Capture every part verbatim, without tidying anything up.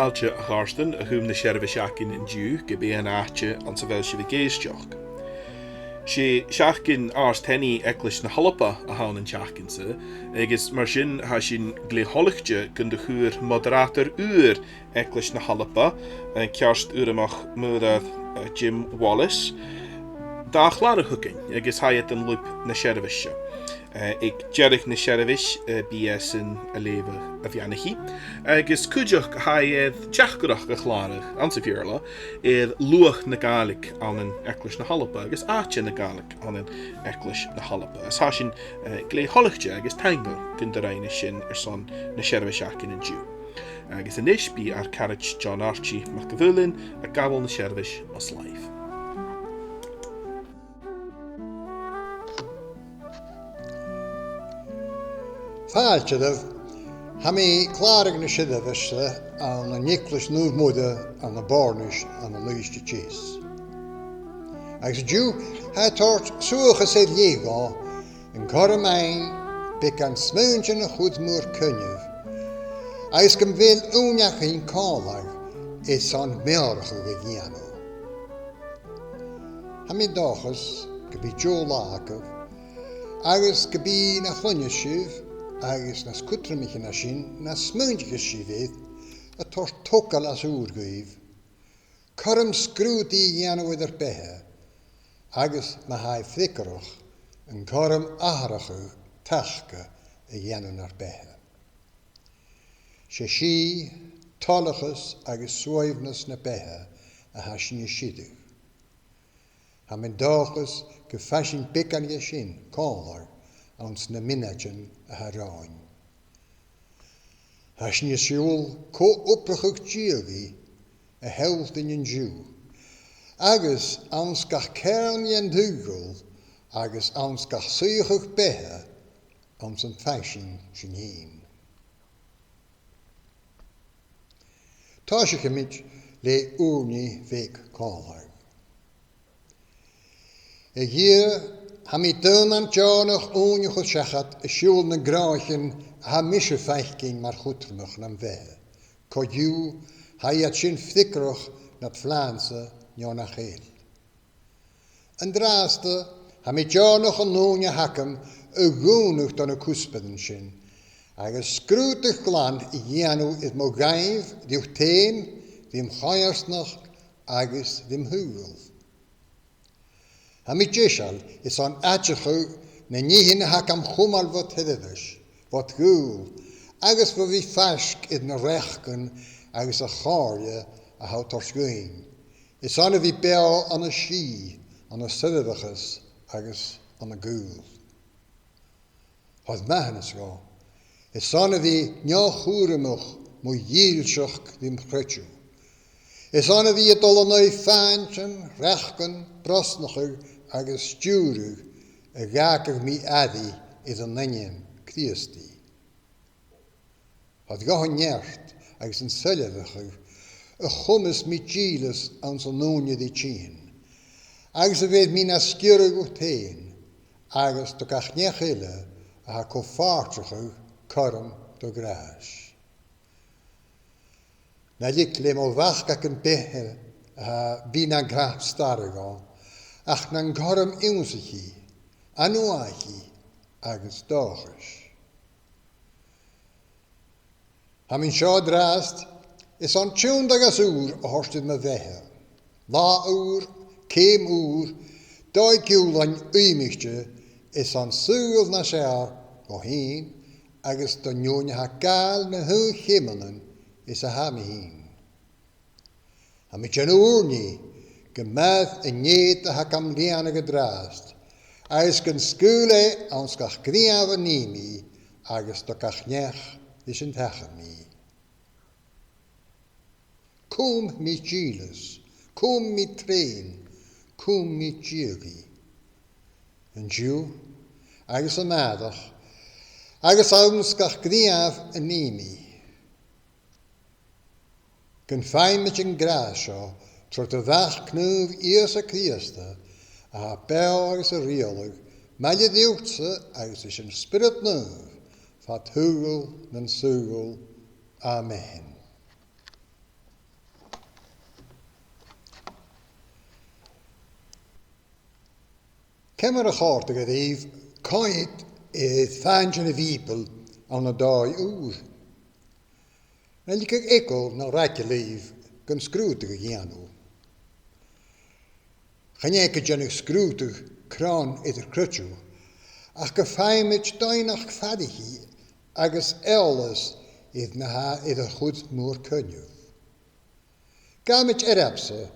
Fàilte, a chàirdean, a chum na seirbheis againn an-diugh, ge b' e an àite anns a bheil sibh ag èisteachd. 'S e seachdain Àrd-Theannaidh Eaglais na h-Alba a th' ann an t-seachdain-sa, agus mar sin tha sinn glè thoilichte gun do chuir moderator ùr Eaglais na h-Alba, eh, Ceart Urramach Mòr, eh, Jim Wallace, dà chlàradh thugainn, agus tha iad an lùib na seirbheise. Eh, aig deireadh na seirbheis, eh, bidh esan a' leughadh a' bheannachaidh, agus cuideachd tha e air teachdaireachd a chlàradh anns a' Bheurla air luach na Gàidhlig ann an Eaglais na h-Alba agus àite na Gàidhlig ann an Eaglais na h-Alba. Is tha sinn, eh, glè thoilichte agus taingeil gun do rinn e sin airson na seirbheis againn an-diugh. Agus a-nis bidh ar caraid John Archie MacMhaoilein a' gabhail na seirbheis os làimh. Fàilte oirbh, tha mi a' clàradh na seirbheise ann an Eaglais Naomh Muire ann am Bòrnais ann an Uibhist a Deas. Agus an-diugh, tha e a' toirt suathachas air leth dhomh an cothrom fhaighinn beagan smaointean a chur mur coinneamh, agus gum bi ùine againn còmhla airson meòrachadh a dhèanamh. Tha mi an dòchas gum bi deagh latha agaibh, agus gum bi na chloinne sibh, agus nas cudromaiche na sin, na smaointicheas sibh air, a' toirt togail às ùr dhuibh, cothrom sgrùdadh a dhèanamh air ur beatha, agus ma tha e freagarrach, an cothrom atharrachadh taca a dhèanamh nur beatha. 'S e sìth, toileachas agus suaimhneas na beatha a tha sinn a' sireadh. Tha mi an dòchas gum faigh sinn beagan de sin còmhla anns na mionaidean a tha romhainn. Tha sinn a' siubhal co-obrachadh Dia a shealltainn an-diugh, agus anns gach ceàrn den t-saoghal, agus anns gach suidheachadh beatha, anns am faigh sinn sinn fhèin. Tòisichidh mi le ùrnaigh bheag còmhla. A Dhia, tha mi daonnan deònach ùine a chur seachad a' siubhal nan gnothaichean a tha mise a' faicinn mar chudromach nam bheatha, co-dhiù tha iad sin freagarrach nad phlansa no nach eil. An-dràsta, tha mi deònach an ùine a th' agam a dhùnadh do na cuspairean sin, agus sgrùdadh glan a dhèanamh air mo dhàimh riut fhèin, rim choimhearsnachd agus rim shaoghal. Tha mi deiseil airson aideachadh na nithean a th' agam chumail bhod sheirbheis, bhod ghaol, agus bho bhith faisg air na reachdan agus a' chomhairle a tha thu a' toirt dhuinn, airson a bhith beò ann an sìth, ann an soirbheachas agus ann an gaol. Thoir mathanas dhomh, airson a bhith neo-chùramach mu dhìlseachd rim chreideamh, airson a bhith a' dol an aghaidh fàintean, reachdan, brosnachadh agus stiùireadh a dh'fhàgadh mi airidh air an ainm Crìosdaidh. Thoir dhomh an neart agus an soirbheachadh a chumas mi dìleas anns an ùine ri tighinn, agus a bheir mi nas giorra dhut fhèin, agus do gach neach eile a tha co-phàirteachadh cothrom do ghràis. Na leig le mo mhac aig am beatha a bhith nan cnap-starra dhomh, ach nan cothrom ionnsachaidh, ath-nuadhachaidh agus dòchais. Tha mi an seo an-dràsta airson tionndadh às ùr a thoirt air mo bheatha. Latha ùr, ceum ùr, dòigh-giùlain ùidheimte airson saoghal nas fheàrr dhomh fhìn agus don fheadhainn a tha a' gabhail na h-aon cheumannan is a tha mi fhìn. Tha mi a' dèanamh ùrnaigh gu math an fheadhainn a th' agam lìonadh an-dràsta, agus gun sgaoil e anns gach gnìomh a nì mi agus do gach neach ris an tachair mi. Cùm mi dìleas, cùm mi treun, cùm mi dìoghaidh. An-diugh agus a-màireach, agus anns gach gnìomh a nì mi. Gun faighinn an gràs seo, tro do Mhac naomh Ìosa Crìosda, a tha beò agus a' riaghladh, maille riutsa agus ris an Spiorad Naomh, fad shaoghal nan saoghal. Amen. Ciamar a chòrdadh e ribh coimhead air fàintean a' Bhìobaill ann an dòigh ùr? An leigeadh eagal no raiceal ribh gun sgrùdadh a dhèanamh? Chan e gun dèanadh sgrùdadh cron eadar creideamh, ach gum faigheamaid doimhneachd faireachaidh agus eòlas air na tha air ar cur mòr coinneamh. Gabhamaid earbsa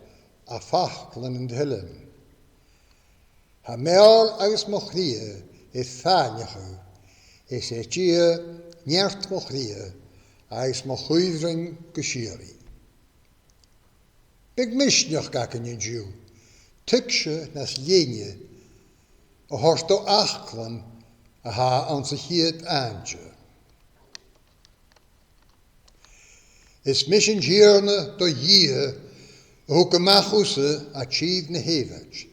à faclan an t-Uilinn. Tha m' fheòil agus mo chridhe air fàilneachadh, is e Dia neart mo chridhe agus mo chuibhreann gu sìorraidh. Bidh misneachd againn an-diugh, tuigse nas linne a thoirt do fhaclan a tha anns a' chiad àithne. Is mise an Tighearna do Dhia a thug a-mach thusa à tìr na h-Èipheit,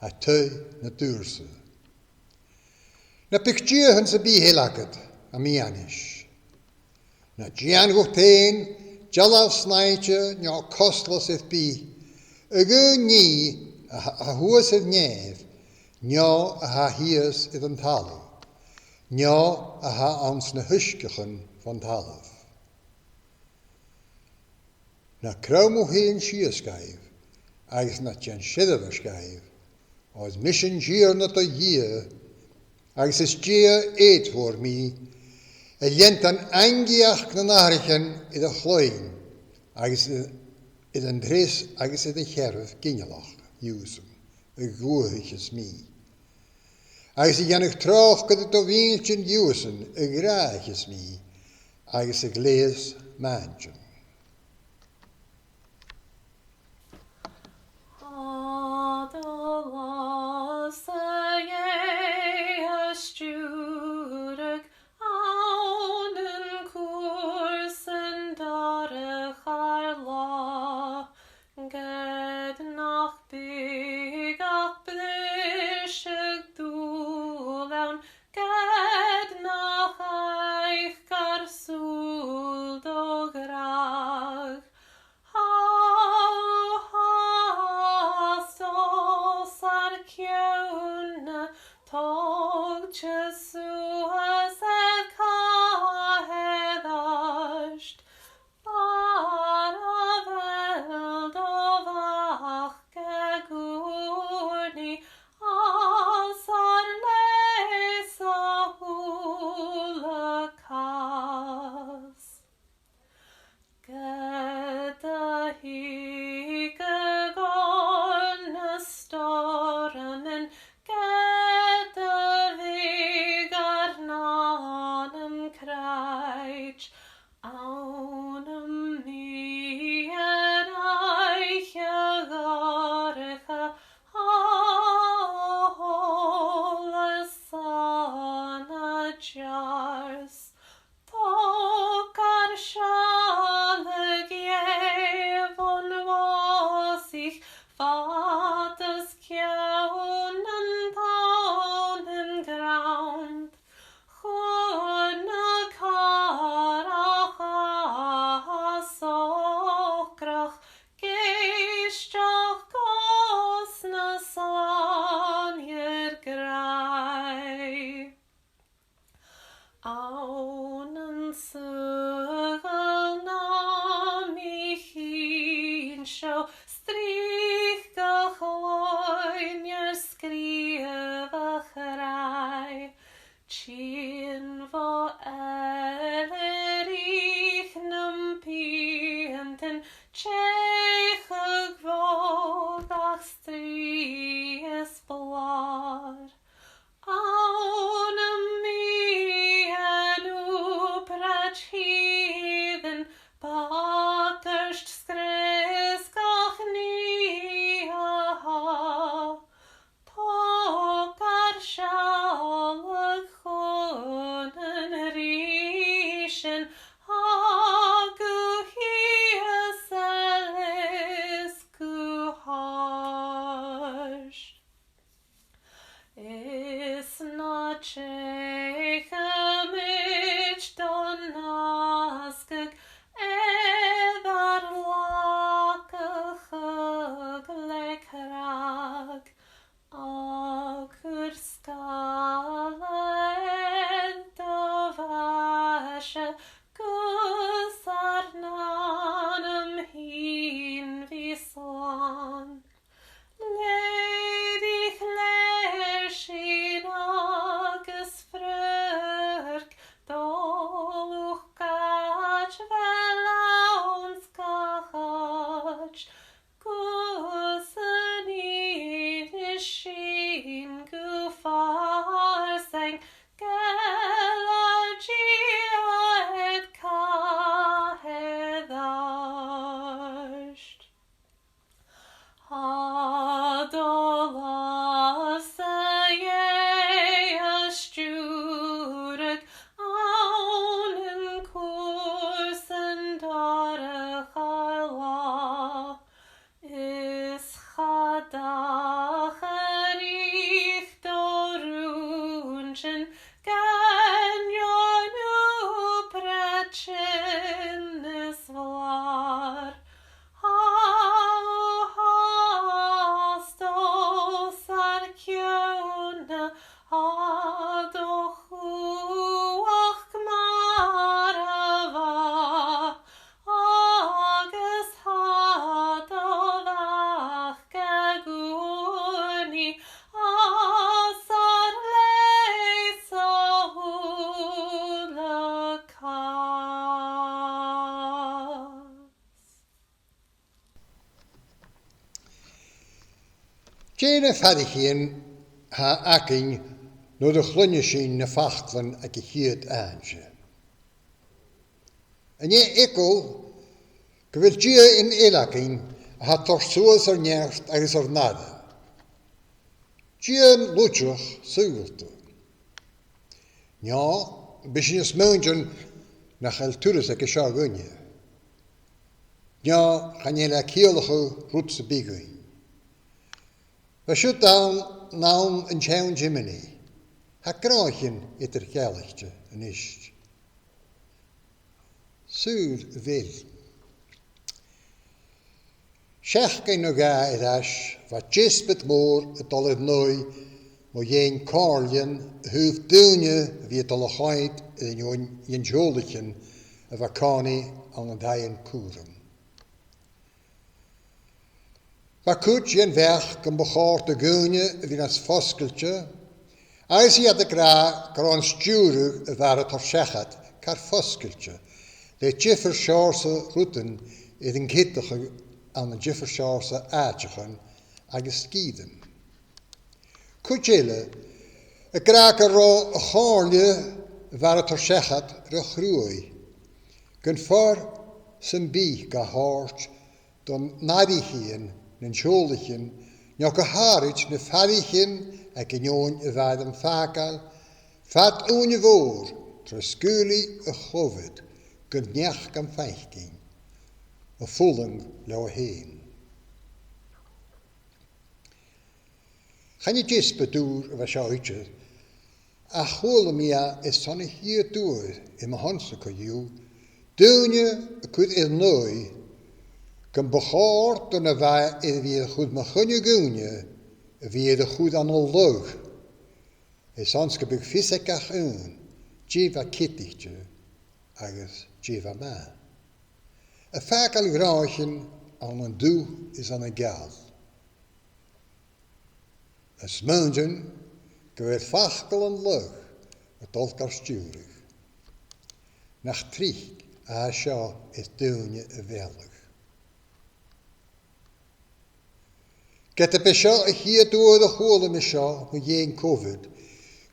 à taigh na dùrsa. Na biodh diathan sam bith eile agad am fianais. Na dèan dhut fhèin dealbh-snaighte no coslas air bith, a dh'aon nì a tha, a tha shuas air nèamh, no a tha shìos air an talamh, no a tha anns na h-uisgeachan fon talamh. Na crom thu fhèin sìos dhaibh, agus na dèan seirbheis dhaibh, oir mise an Tighearna do Dhia, agus is Dia èadmhor mi, a leantainn aingidheachd nan athraichean air a' chloinn, agus air, air an treas agus air a' cheathramh ginealach dhiubhsan a dh'fhuataicheas mi, agus a dhèanadh tròcair do mhìltean dhiubhsan a ghràdhaicheas mi, agus a ghleidheas m' àintean. Tha do là-sa, Dhè, a' stiùireadh ann an cùrsa dorcha ar latha, ged nach bi ach briseadh-dùil ann, ged nach fhaic ar sùil do ghràdh. Tha, tha sòs ar ceann-ne togte suas air cathair ort, far a bheil do Mhac ag ùrnaigh, às ar leas a h-uile càs. Ged a thigeadh oirnn na stoirmean, ged a bhiodh ar n-anam croit, ann am meadhan oidhche dhorcha, a h-uile sona deàrrs. Tog ar sealladh, Dhè, bhon bhàsaich, fad is ceann an t-samhnaidh grànda. Chun na cathrach a tha socrach, ag èisteachd gus na slànaighear gràidh. Ann an saoghal nam chinn seo, strì gach loidhne air sgrìobhadh gràidh. Tighinn bho eile-rìgh nam piantan, teicheadh bho gach strì is blàr. Ann am meadhan ùpraid thìrean, bagairt sgrios gach nì a tha, tog ar sealladh chun an rìgh sin, a ghuth shìos a leas gu h-àrd. Dè na faireachdainnean a th' againn nuair a chluinneas sinn na faclan aig a' chiad àithne? An e eagal gu bheil Dia an eilein againn a tha a' toirt suas ar neart agus ar n-aire? Dia an luideach saoghalta? No, bidh sinn a' smaoineachadh nach eil turas aig seo dhuinne. No, chan eil e a' ciallachadh rud sam bith dhuinn. Bha siud ann, ann an t-seann Gheimnich. Tha gnothaichean eadar-dhealaichte a-nis. Saoil a bheil? Seachdain no dhà air ais, bha deasbad mòr a' dol air n-aghaidh mu dheidhinn comhairlean a thaobh daoine a bhith a' dol a choimhead air an fheadhainn, an teaghlaichean a bha còmhnaidh ann an taighean-cùraim. Bha cuid dhen bheachd gum bu chòir do dhaoine a bhith nas fosgailte, agus iad ag ràdh gur ann stiùireadh a bha air a thoirt seachad car fosgailte, le diofar seòrsa rudan air an ceadachadh ann an diofar seòrsa àiteachan agus sgìrean. Cuid eile ag ràdh gun robh a' chomhairle a bha air a thoirt seachad ro chruaidh, gun feum sam bith ga thoirt do na h-aithrichean nan teaghlaichean, no gu h-àraid na faireachdainnean aig an fheadhainn a bha air am fàgail fad ùine mhòr tro sgaoileadh a' Chovid gun neach gam faicinn, a' fulang leotha fhèin. Chan e deasbad ùr a bha seo idir, ach chuala mi e airson a' chiad uair air mo shon-sa co-dhiù, daoine a' cur air n-aghaidh gum bu chòir do na bha air a bhith air a chur mu choinneamh dhaoine a bhith air a chur ann an lagh, airson 's gum biodh fios aig gach aon dè bha ceadaichte agus dè bha math. A' fàgail gnothaichean ann an dubh is ann an geal. A' smaoineachadh gu bheil facal an lagh a' dol gar stiùireadh. Nach tric a tha seo air daoine a mhealladh. Ged a b' e seo a' chiad uair a chuala mi seo mu dheidhinn Covid,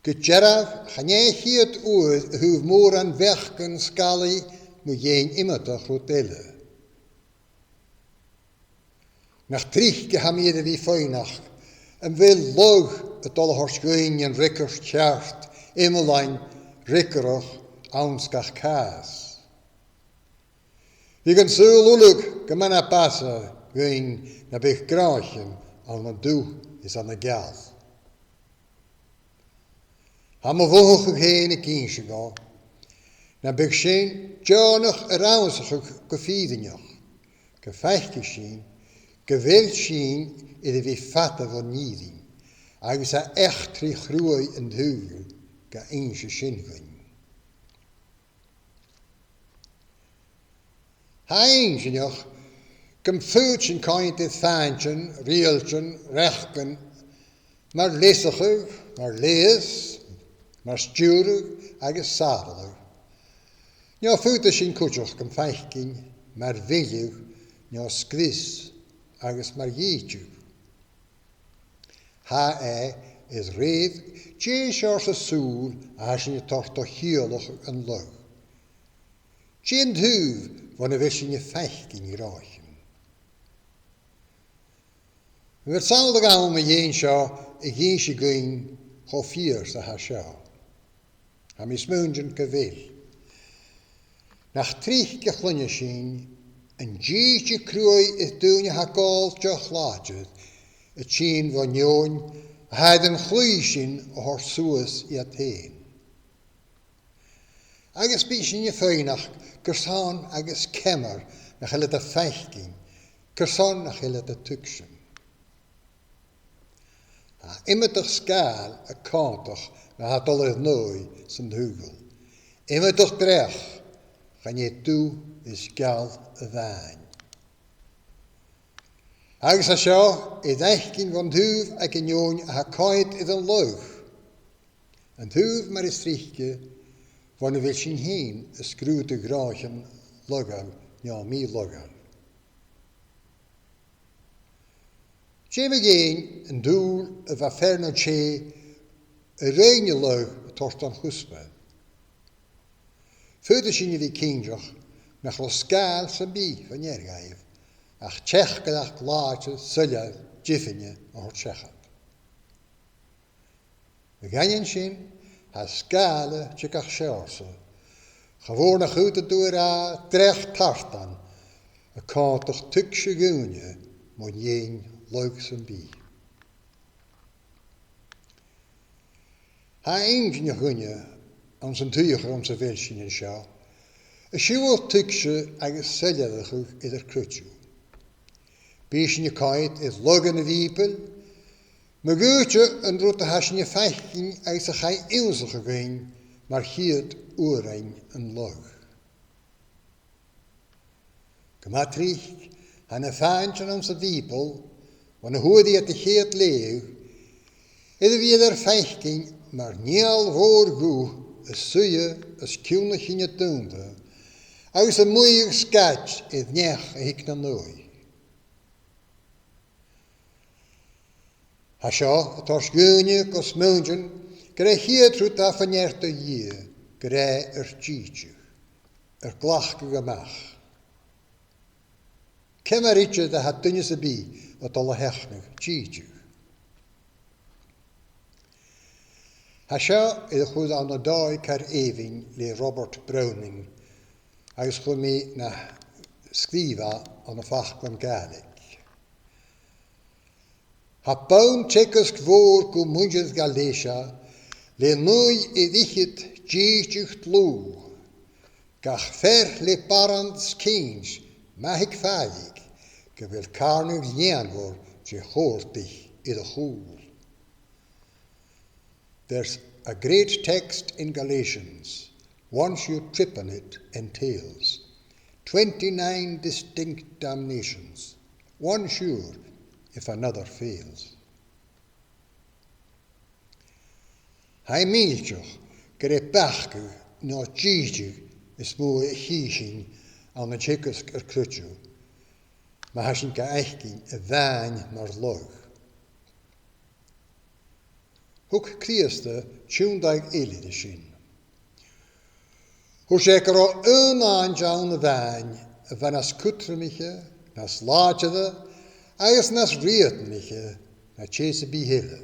gu dearbh chan e a' chiad uair a thaobh mòran bheachdan sgalaidh mu dheidhinn iomadach rud eile. Nach tric a tha mi air a bhith a' faighneachd, am bheil lagh a' dol a thoirt dhuinn an fhreagairt cheart, iomlan, fhreagarrach anns gach càs? Bhiodh an saoghal uileag gu math na b' fhasa dhuinn nam biodh gnothaichean ann an dubh is ann an geal. Tha mo mhothachadh fhèin ag innse dhomh, nam biodh sinn deònach a rannsachadh gu fìrinneach, gum faiceadh sinn gu bheil sinn air a bhith fada bhon fhìrinn, agus a eachdraidh chruaidh an t-saoghail ga innse sin dhuinn. Tha e inntinneach gum faod sinn coimhead air fàintean, riaghailtean, reachdan, mar leasachadh, mar leigheas, mar stiùireadh agus sàbhaladh. No faodaidh sinn cuideachd gum faic sinn mar mhilleadh, no sgrios agus mar dhìteadh. Tha e air rèir dè seòrsa sùil a tha sinn a' toirt do chiallachadh an lagh. Dè an taobh bhon a bheil sinn a' faicinn gnothaichean? A bheil samhladh ann mu dheidhinn seo a dh'innseadh dhuinn cho fìor 's a tha seo? Tha mi a' smaoineachadh gu bheil. Nach tric a chluinneas sinn an dìteadh cruaidh air daoine a tha a' gabhail deoch-làidir a' tighinn bhon fheadhainn a tha air an chlaoidh sin a thoirt suas iad fhèin. Agus bidh sinn a' faighneachd carson agus ciamar nach eil iad a' faicinn, carson nach eil iad a' tuigsinn. Tha iomadach sgàil a' còmhdach na tha a' dol air n-aghaidh san t-saoghal. Iomadach dreach, chan e dubh is geal a-mhàin. Agus tha seo air fhaicinn bhon taobh aig an fheadhainn a tha a' coimhead air an lagh, an taobh mar as trice bhon a bheil sinn fhìn a' sgrùdadh gnothaichean laghail no mì-laghail. Dè mu dheidhinn an dùil a bha fear no tè a rinn an lagh a' toirt dhan chuspair? Faodaidh sinn a bhith cinnteach nach robh sgàil sam bith fa-near dhaibh, ach teachdaireachd làidir, soilleir, deimhinne a thoirt seachad. A dh'aindeoin sin, tha sgàil a' tighinn seòrsa, cha mhòr nach fhaodadh tu a ràdh dreach tartan, a' còmhdach tuigse dhaoine mu dheidhinn lagh sam bith. Tha inntinn a' chuimhne anns an t-suidheachadh anns a bheil sinn an seo, a' siubhal tuigse agus soilleireachadh air ar creideamh. Bidh sinn a' coimhead air laghan a' Bhìobaill, ma dh'fhaodte an rud a tha sinn a' faicinn agus a chaidh ionnsachadh dhuinn mar chiad uairean an lagh. Gu math tric, tha na fàintean anns a' Bhìoball, bhon a fhuair iad a' chiad leughadh, air a bhith air ar faicinn mar neul mhòr dhubh a' suidhe os cionn a' chinn aonta, agus a' maoidheadh sgaid air neach a thig nan aghaidh. Tha seo a' toirt dhaoine gu smaointinn gur e a' chiad rud a tha fa-near do Dhia, gur e ar dìteadh, ar glacadh a-mach. Ciamar idir a tha duine sam bith a' dol a sheachnadh dìteadh? Tha seo air a chur ann an Dòigh car èibhinn le Robert Browning, agus chuir mi na sgrìobh e ann am faclan Gàidhlig. Tha bonn teagaisg mhòr gu muinntir Ghalatia, le n-aghaidh air fhichead dìteadh dlùth, gach fear le barrachd cinnt, ma thig fàileadh, gu bheil càrnadh lìonmhor de chòrdaich air a chùl. There's a great text in Galatians, once you trip on it, entails twenty-nine distinct damnations, one sure if another fails. Tha e millteach gur e bacadh no dìteadh as motha a chì sinn ann an teagasg ar creideimh, ma tha sinn ga fhaicinn a-mhàin mar lagh. Thug Crìosd tionndadh eile ri sin. Thuirt e gun robh aon àithne ann a-mhàin a bha nas cudromaiche, nas làidire agus nas riatanaiche na tè sam bith eile.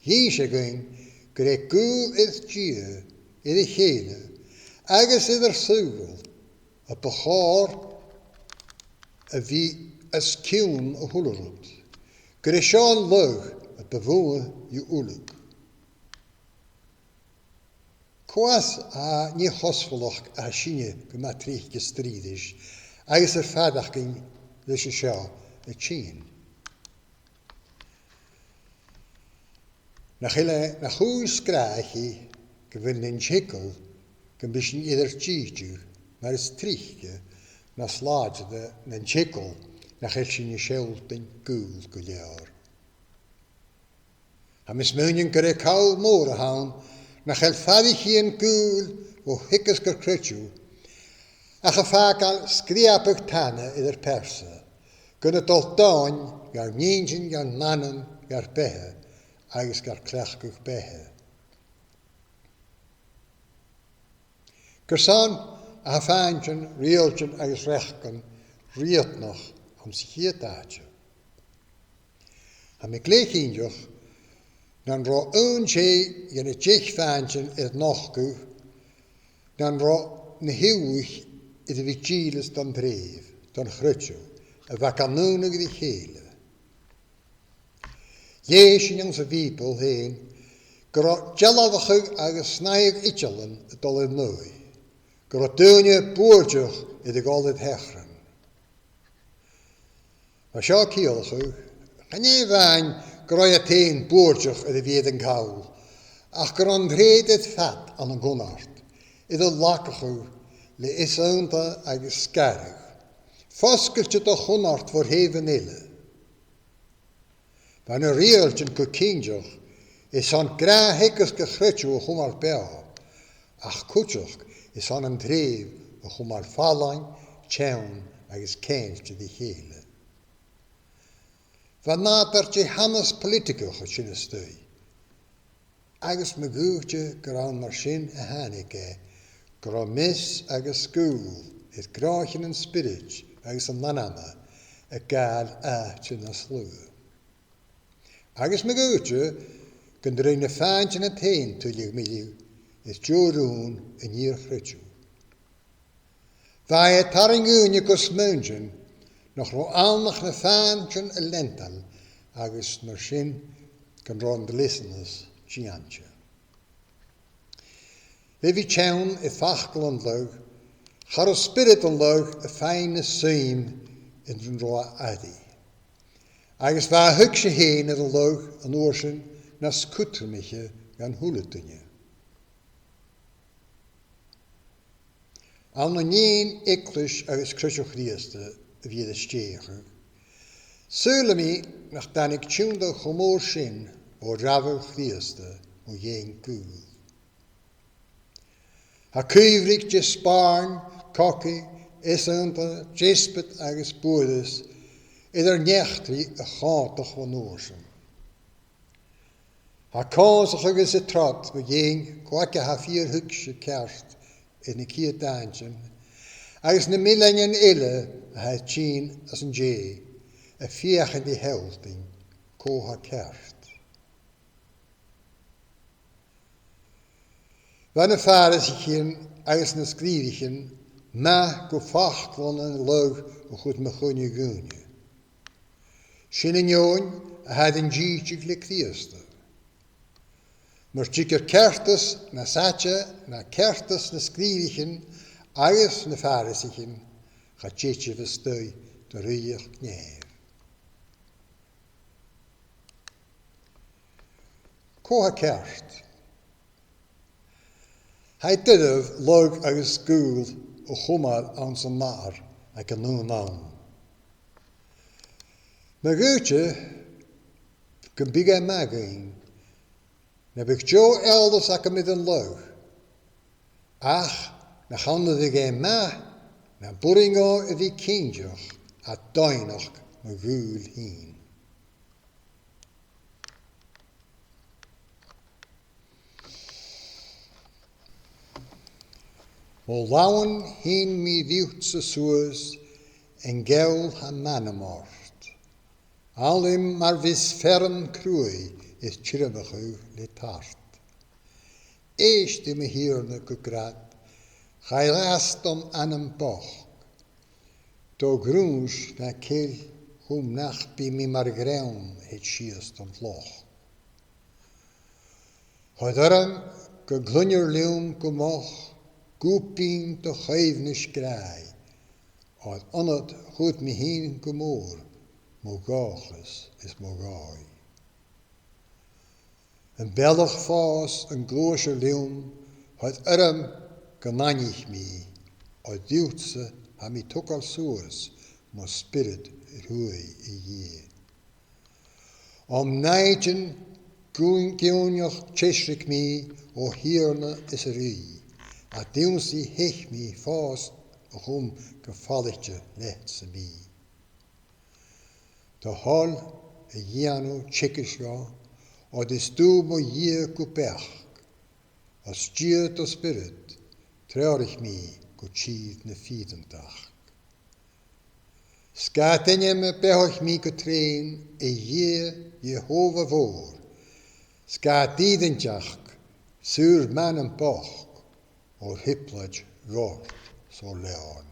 Dh'inns e dhuinn gur e gaol air Dia, air a chèile agus air ar saoghal a bu chòir a bhith os cionn a h-uile rud, gur e seo an lagh a bu mhotha dhiubh uile. Cò às a tha an neo-chosmhalachd a tha sinne gu math tric a' strì ris, agus air faireachdainn leis an seo a' tighinn? Nach eil e na chùis-sgràthaidh gu bheil nan t-eagal gum bi sinn air ar dìteadh, mar as trice, nas làidire nan t-eagal nach eil sinn a' sealltainn gaol gu leòr. Tha mi a' smaoineachadh gur e call mòr a th' ann nach eil faireachdainn gaoil bho theagasg ar creideimh ach a' fàgail sgrìobadh tana air ar pearsa, gun a' dol domhainn dhar n-inntinn, dhar n-anam, dhar beatha agus dhar cleachdadh beatha. Carson a tha fàintean, riaghailtean agus reachdan riatanach anns a' chiad àite? Tha mi glè chinnteach nan robh aon tè dhe na deich fàintean air nochdadh nan robh na h-eòlaichean air a bhith dìleas don treubh, don chreideamh, a bha gan aonadh ri chèile. Leugh sinn anns a' Bhìoball fhèin gun robh dealbhachadh agus snaidheadh itealan a' dol air n-aghaidh, gun robh daoine buailteach air a dhol air teachran. Mar seo a' ciallachadh, chan e a-mhàin gun robh iad fhèin buailteach air a bhith air an call, ach gun robh an treud air fad ann an cunnart, air a lagachadh le eas-aonta agus sgaradh, fosgailte do chunnart bho threubhan eile. Bha na riaghailtean gu cinnteach airson gnàth-theagasg a' chreideimh a chumail beò, ach cuideachd airson an treubh a chumail fallain, teann agus ceangailte ri chèile. Bha nàdar de shanas poilitigeach an sin a-staigh. Agus ma dh'fhaodte gur ann mar sin a thàinig e, gun robh meas agus gaol air gnothaichean an spioraid agus an anama a' gabhail àite nas lugha. Agus ma dh'fhaodte gun do rinn na fàintean a tèid tuilleadh milleadh air deagh rùn an fhìor chreideimh. Bha e a' tarraing ùine gu smaointean nach robh ann ach na fàintean a leantail agus mar sin gun robh an dleastanas dèante. Le bhith teann air facal an lagh, cha robh spiorad an lagh a' faighinn na suim air an robh e airidh. Agus bha a thuigse fhèin air an lagh an uair sin nas cudromaiche dhan a h-uile duine. Ann an aon eaglais agus creideamh Chrìosda a bhith air a stèidheachadh, saoilidh mi nach tàinig tionndadh cho mòr sin bho rabhadh Chrìosda mu dheidhinn gaol. Tha cuibhreag de spàirn, cogaidh, easaonta, deasbad agus buaireas air ar n-eachdraidh a' còmhdach bhon uair sin. Tha còmhdachadh agus aotrod mu dheidhinn cò aige a tha fìor thuigse ceart air na ciad dàintean, agus na milleanan eile a tha air tighinn às an dèidh, a' feuchainn ri shealltainn cò tha ceart. Bha na Phàrasaichean agus na sgrìobhaichean math gu faclan an lagh a chur mu choinneamh dhaoine. Sin an fheadhainn a tha air an dìteadh le Crìosda. Mur tighear ceartas nas fhaide na ceartas nan sgrìobhaichean agus nam Phàrasaichean, cha tèid sibh a-staigh do rìoghachd nèimh. Cò tha ceart? Tha e doirbh lagh agus gaol a chumail anns an adhar aig an aon àm. Ma dh'fhaodte gum biodh e math dhuinn, nam biodh deagh eòlas agam air an lagh, ach nach ann a bhiodh e math nam b' urrainn dhomh a bhith cinnteach a' doimhneachd mo ghaoil fhìn. Mo làmhan sheinn mi riutsa suas, an geall tha m' anam ort. Allaim mar bhios fearann cruaidh air tiormachadh le tart. Èist, a mo Thighearna, gu grad, chaidh às dom anam bochd. Do ghnùis na ceil chum nach bi mi mar ghreann a thèid sìos dhan loch. Thoir orm gun cluinnear leam gu moch gùbainn do choibhnis gràidh, oir annad chuir mi fhìn gu mòr mo dhòchas is mo dhòigh. Am bealach fòs an gluaisear leam, thoir orm gun aithnich mi, oir riutsa tha mi togail suas mo spiorad ruaidh, a Dhia. Om nàimhdean giùn-, giùinneach teisrig mi, o Thighearna is a Rìgh, a d' ionnsaigh theich mi fòs a chum gu falaichte leat sam bith. Do thoil a dhèanamh teagasg dhomh, oir is tu mo Dhia gu beachd, os dìreadh do Spiorad, treòraich mi gu tìr na fìreantachd. 'S ged ainm a beathaicheas mi gu treun, a Dhia, Iehòbhah mhòr, 's ged fhìreantachd saor m' anam bochd, o thrioblaidean ghort 's o leòn.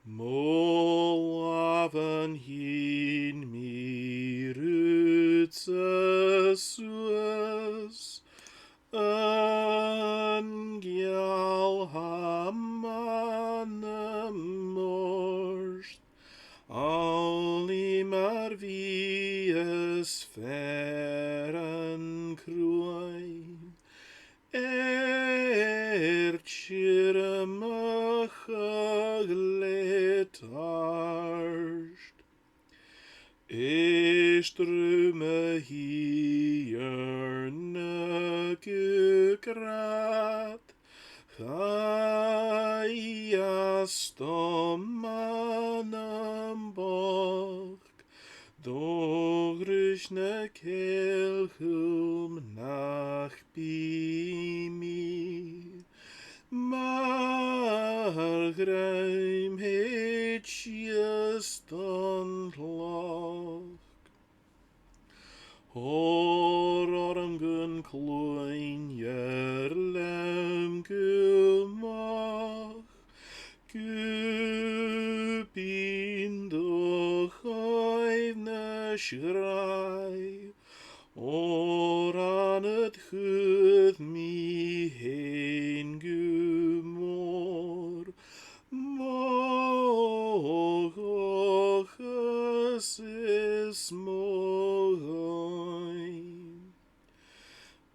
Mo làmhan sheinn mi riutsa suas, an geall tha m' anam ort, allaim mar bhios fearann cruaidh air tiormachadh le tart. Èist rium, a Thighearna, gu grad, chaidh Stoman am bochd, do dhruis na ceil chum nach bi mi, mar ghreim thèid sìos don loch. Thoir orm gun cluinn air leam gu moch, gu binn do choibhneas gràidh, oir ann ad chuir mi fhèin gu mòr mo dhòchas is mo dhòigh.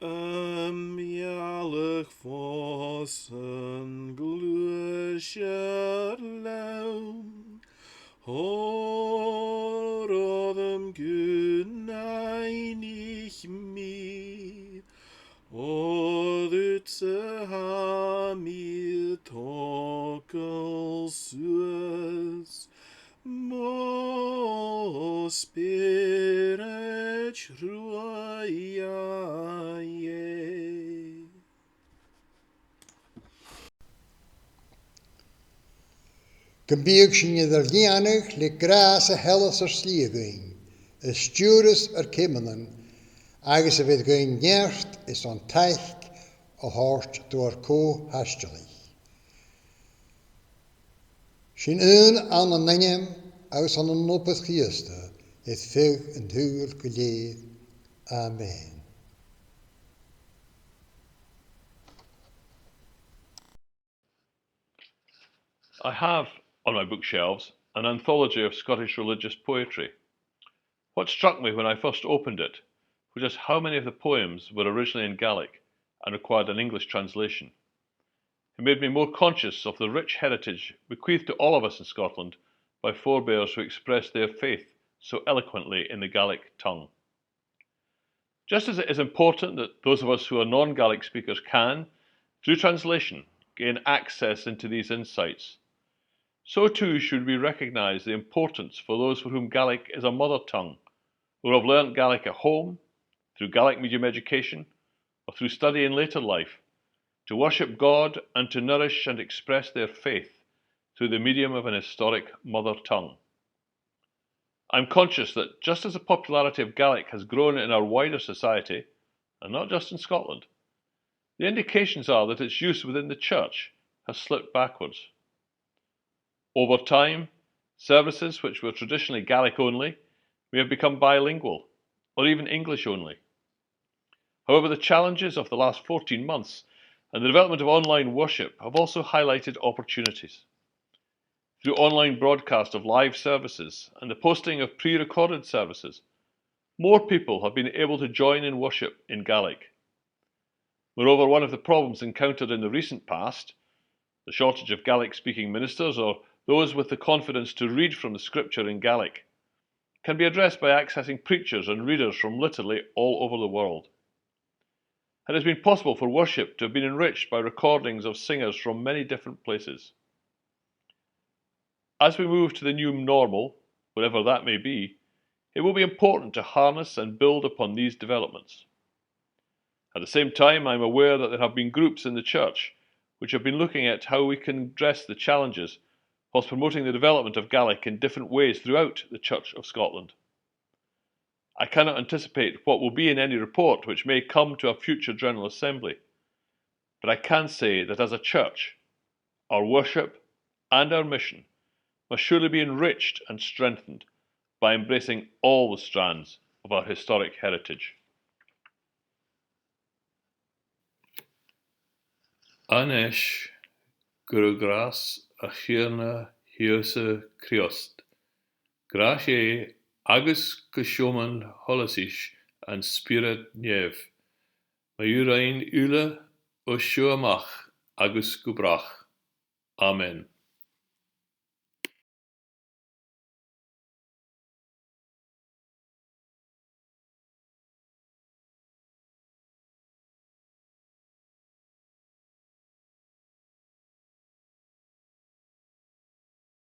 Am bealach fòs an gluais air leam, thoir orm gun aithnich mi, oir dhutsa tha mi a' togail suas mo spiorad truagh, Dhè. Gum biodh sinn air ar lìonadh le gràs a sheallas ar slighe dhuinn, a stiùireas ar ceumannan, agus a bheir dhuinn neart is an taic a thoirt do ar co-thaistealaich. Sin aon ann an ainm agus ann an obair Chrìosda, air feadh an t-saoghail gu lèir. Amen. I have on my bookshelves an anthology of Scottish religious poetry. What struck me when I first opened it was just how many of the poems were originally in Gaelic and required an English translation. It made me more conscious of the rich heritage bequeathed to all of us in Scotland by forebears who expressed their faith so eloquently in the Gaelic tongue. Just as it is important that those of us who are non-Gaelic speakers can, through translation, gain access into these insights, so too should we recognise the importance for those for whom Gaelic is a mother tongue, who have learnt Gaelic at home, through Gaelic medium education, or through study in later life, to worship God and to nourish and express their faith through the medium of an historic mother tongue. I'm conscious that just as the popularity of Gaelic has grown in our wider society, and not just in Scotland, the indications are that its use within the Church has slipped backwards. Over time, services which were traditionally Gaelic only may have become bilingual, or even English only. However, the challenges of the last fourteen months and the development of online worship have also highlighted opportunities. Through online broadcast of live services and the posting of pre-recorded services, more people have been able to join in worship in Gaelic. Moreover, one of the problems encountered in the recent past, the shortage of Gaelic-speaking ministers or those with the confidence to read from the scripture in Gaelic, can be addressed by accessing preachers and readers from literally all over the world. It has been possible for worship to have been enriched by recordings of singers from many different places. As we move to the new normal, whatever that may be, it will be important to harness and build upon these developments. At the same time, I am aware that there have been groups in the Church which have been looking at how we can address the challenges whilst promoting the development of Gaelic in different ways throughout the Church of Scotland. I cannot anticipate what will be in any report which may come to a future General Assembly, but I can say that as a Church, our worship and our mission must surely be enriched and strengthened by embracing all the strands of our historic heritage. A-nis, gu robh gràs a' Chighearna Ìosa Crìosd, gràdh Dhè agus co-chomann sholas an Spioraid Naoimh, mu dheidhinn uile, o seo a-mach agus gu bràth. Amen.